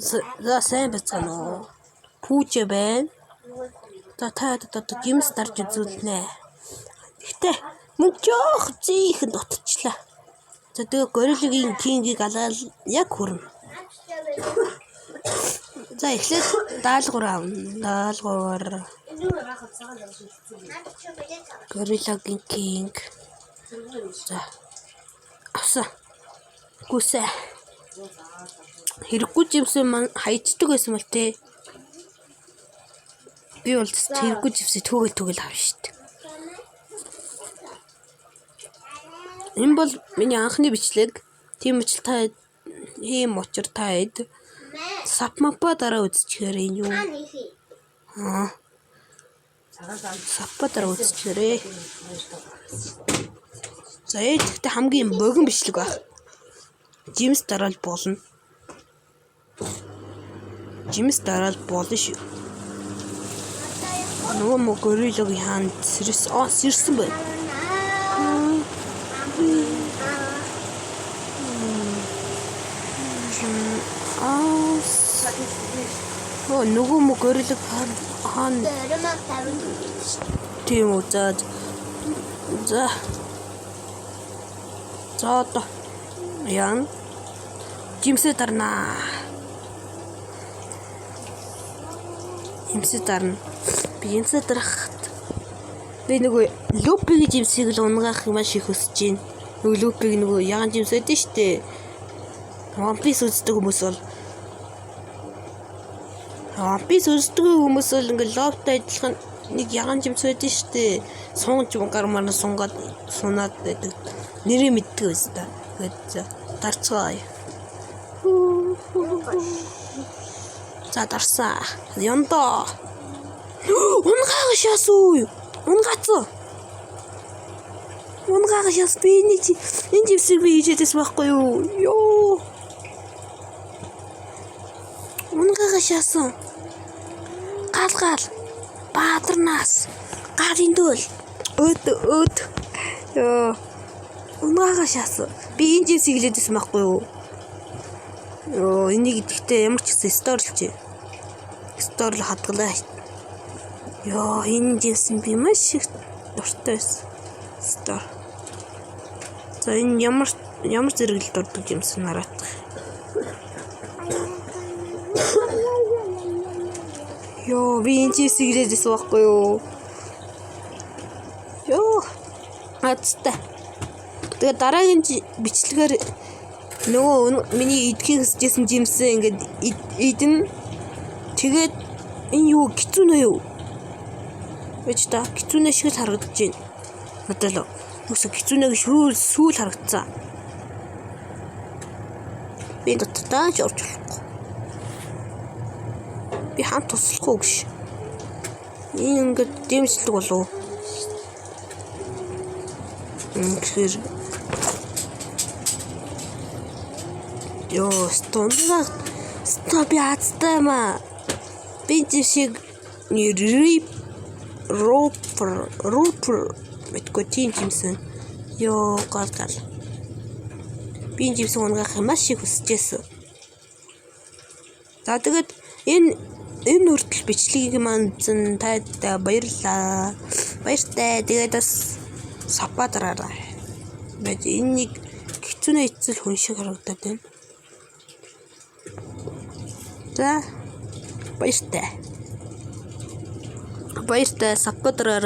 За, сайн байцгаана уу? Пүүжээ байна. За, та одоо gems дарж үзүүлнэ. Гэхдээ мөн жоох зийхэн дутчихлаа. За, тэгээ гориллагийн king ийг алаал яг хүрнэ. За, эхлээд даалгавар авна. Даалгавар. Горилагийн king. За. Авсан. Гүсэ. Хэрэггүй gems ээ маань хайчдаг байсан бол те. Би бол хэрэггүй gems ээ түүгэл түүгэл авна шүү дээ. Энэ бол миний анхны бичлэг. Тийм учраас та ийм учир та хэд sub мапа дараа үзчихээрэй юу. Аа. Sub па дараа үзчихээрэй. За, гэхдээ хамгийн богино бичлэг байх. Gems дараал болно. Gems дараал болно шүү. Нөгөө мө гориллагийн хаан сэрс аа сэрсэн байна. Аа. Оо, нөгөө мө горилла хаан тийм үү, за за за, одоо яан gems ээ дарнаа. Gems ээ дарна. Би gems ээ дарахад би нөгөө Лупигийн gems ийг л унгаах маш их хүсэж байна. Нөгөө Лупиг, нөгөө ягаан gems байдаг шүү дээ. One Piece үздэг хүмүүс бол, One Piece үздэг хүмүүс бол ингээ Лоптой адилхан нэг ягаан gems байдаг шүү дээ. Сунж гар марна сунгаад сунаад байдаг. Нэрээ мэддэг байсан та. Тэгээд за, дарцгаая. За, дарсан. Яндаа. Унгаага шаасан уу? Унгаацсан. Унгаага шаас, би энэ энэ gems ийг би хийж байсан байхгүй юу? Йоо. Унгаага шаасан. Гал гал. Баатарнаас. Галын дөл. Өд өд. Йоо. Унгаага шаасан. Би энэ gems ийг хэлээд байсан байхгүй юу? Йоо, энийг гэхдээ ямар ч гэсэн store лж. Store л хадгалаа. Йоо, энэ gems би маш их дуртай байсан. Store. За, энэ ямар ямар зэрэглэлд ордог gems нараат. Йоо, би энэ gems ийг хэлээд байсан байхгүй юу? Йоо. Азтай. Тэгээ дараагийн бичлэгээр нөгөө миний идэхийг хүсэжсэн gems ээ ингээд идэн. Тэгээд энэ юу, кицүнэ юу? Вэж та, кицүнэ шиг л харагдаж байна. Надад л үгүй, кицүнэг сүүл сүүл харагдсан. Би дотор ч орж болохгүй. Би хаан туслахгүй гэж. Энэ ингээд дэмжлэг болов. Тэгэхээр ёо, стондаг стоп, би азтай юм аа. Би энэ шиг рип ропер рупер мэдгүй тийм юмсан. Ёо, гал гал. Би энэ gems унгаах маш их хүсэж байсан. За, тэгээд энэ энэ хүртэл бичлэгийг маань үзэн таад баярлалаа. Баяртай. Тэгээд бас sub аа дараарай. Байж, энэ нэг хэцүүнээ эцэл хүн шиг харагдаад байна. За, баяртай. Баяртай, sub аа дараарай.